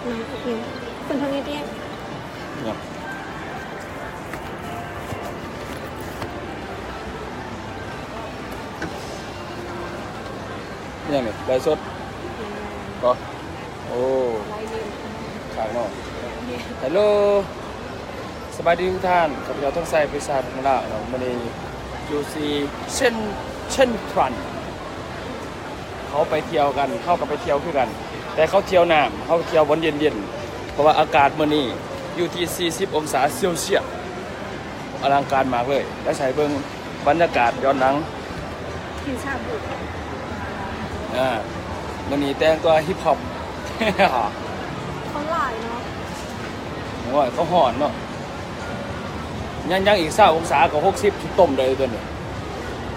ມາອີກ ເພິ່ນເທົ່ານີ້ຕິ ຫຍັງ ອີຫຍັງນີ້ ໄລສົດ ແມ່ນ ບໍ່? ໂອ້ ໄລເລີຍ ຄັກເນາະ ແມ່ນ ເຮລໂລ ສະບາຍດີທຸກທ່ານ ຂ້າພະເຈົ້າ ທອງໄຊ ປີສາດ ເມືອງລາວເນາະ ມື້ນີ້ຢູ່ທີ່ເຊັນ ເຊັນທຣັນ ເຂົາໄປທ່ຽວກັນ ເຮົາກໍໄປທ່ຽວຄືກັນ ແຕ່ເຂົາທ່ຽວນ້ຳ ເຮົາທ່ຽວບ່ອນເຢັນໆ ເພາະວ່າອາກາດມື້ນີ້ຢູ່ທີ່ສີ່ສິບອົງສາເຊວຊຽສ ອະລັງການມາກເລີຍ ແລ້ວໃຫ້ເບິ່ງບັນຍາກາດຍ້ອນຫຼັງ ກິນຊາບູ ອ່າ ມື້ນີ້ແຕ່ງຕົວຮິບຮອບ ເຂົາຫຼາຍເນາະ ໂອ້ຍ ເຂົາຮ້ອນເນາະ ຍັງ ຍັງອີກຊາວອົງສາກໍຫົກສິບ ຊິຕົ້ມໄດ້ຕົວນີ້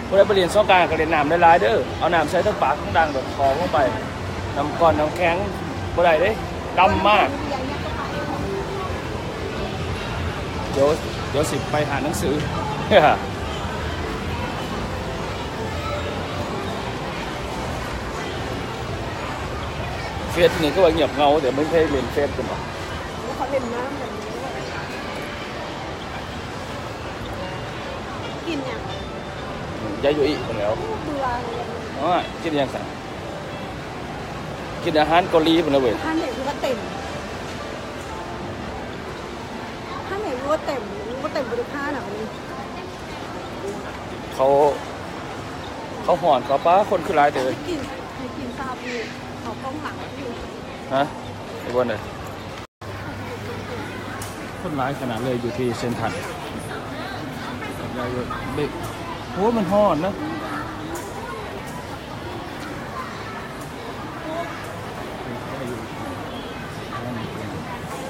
ຜູ້ໃດໄປຫຼິ້ນສົງການກໍຫຼິ້ນນ້ຳຫຼາຍໆເດີ ເອົານ້ຳໃສ່ທັງປາກທັງດັງ ແບບຂອງລົງໄປ ນ້ຳກ້ອນນ້ຳແຂງບໍ່ໄດ້ເດ້ ດຳມາກ ດຽວ ດຽວຊິໄປຮ້ານໜັງສື ເຟສນີ້ຄືວ່າງຽບເຫງົາແຕ່ ບໍ່ມີໃຜຫຼິ້ນເຟສກັນຫວາ? ເຂົາຫຼິ້ນນ້ຳກັນ ກິນຫຍັງ? ຢາໂຍອິພຸ້ນແຫຼ້ວ ເບື່ອເລີຍ ອໍ ກິນຫຍັງຊັ້ນ? ກິນອາຫານເກົາຫຼີພຸ້ນລະເວີຍ ຮ້ານໃດຄືວ່າເຕັມ ຮ້ານໃດຄືວ່າເຕັມ ບໍ່ເຕັມບໍລິພານນະ ເຂົາ ເຂົາຮ້ອນ ເຂົາ ປ້າ ຄົນຄືຫຼາຍແທ້ເວີຍ ກິນ ກິນຊາບູ ເຂົາກ້ອງຫຼັງຢູ່ ຮະ ຢູ່ບ່ອນໃດ? ຄົນຫຼາຍຂະໜາດເລີຍຢູ່ທີ່ເຊັນທຣັນ ໂອ້ ມັນຮ້ອນນະ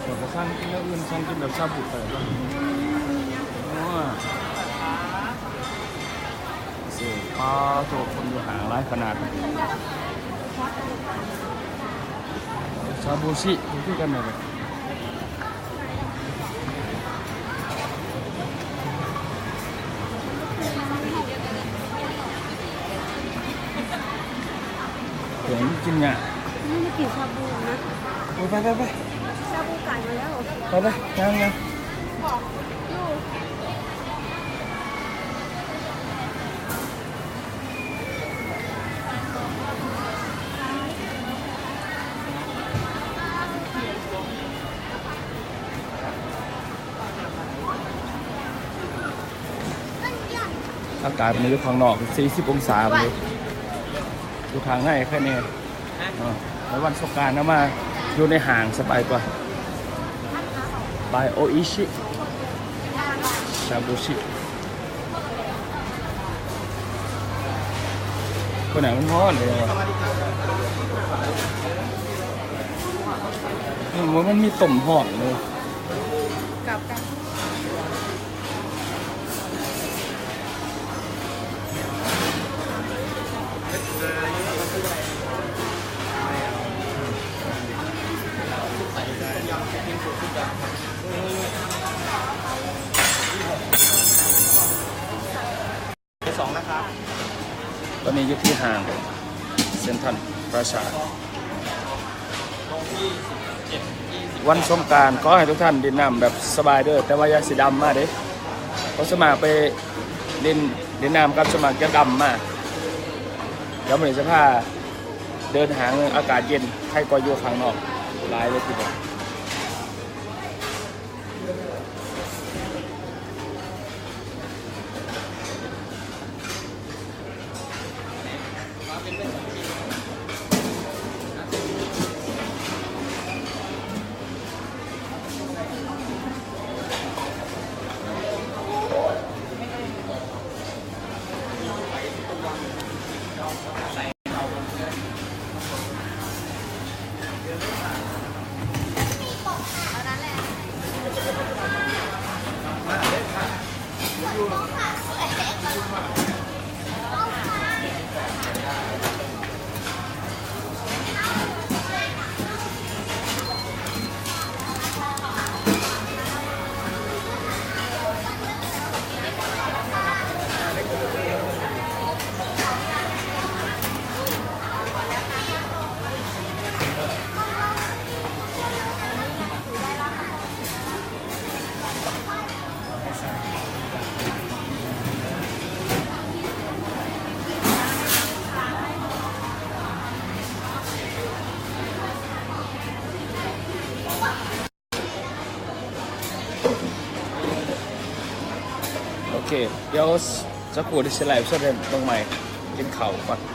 ເຂົາກໍສັ່ງກິນແນວອື່ນ ສັ່ງກິນແບບຊາບູໄປ ໂອ້ ປາໂທ້ ຄົນຢູ່ຫ້າງຫຼາຍຂະໜາດ ຊາບູຊິຄືກັນນັ້ນແຫຼະ ເພິ່ນກິນຫຍັງ ນີ້ມາກິນຊາບູນະ ໂອ້ ໄປໆໆ ຊາບູກາຍມາແລ້ວ ໄປໆ ຍ່າງໆ ບອກຢູ່. ອາກາດມື້ຢູ່ຂ້າງນອກສີ່ສິບອົງສາພຸ້ນເດ້ ຢູ່ຂ້າງໃນແຄ່ນີ້. ເນາະ ໃນວັນສົງການເຮົາມາຢູ່ໃນຫ້າງສະບາຍກວ່າ ບາຍໂອອິຊິ ຊາບູຊິ ຄົນນັ້ນມັນຮ້ອນເດ້ວ່າ ເອີ ມັນມີຕົ້ມຮ້ອນເດ້ ກັບກັນ. ສອງນະຄັບ ຕອນນີ້ຢູ່ທີ່ຫ້າງເຊັນທຣັນພລາຊາ. ວັນສົງການ ຂໍໃຫ້ທຸກທ່ານຫຼິ້ນນ້ຳແບບສະບາຍເດີ ແຕ່ວ່າຢ່າຊິດຳມາເດ້ ເພາະສ່ວນມາກໄປຫຼິ້ນ ຫຼິ້ນນ້ຳກັບສ່ວນມາກຈະດຳມາ. ດຽວມື້ນີ້ຈະພາເດີນຫ້າງ ອາກາດເຢັນ ໃຜກໍຢູ່ຂ້າງນອກຫຼາຍເລີຍທີດຽວ. ເ ໂອເຄ ດຽວສັກຄູ່ຊິໄລຟ໌ສົດໃຫ້ເບິ່ງໃໝ່ ກິນເຂົ້າກ່ອນ.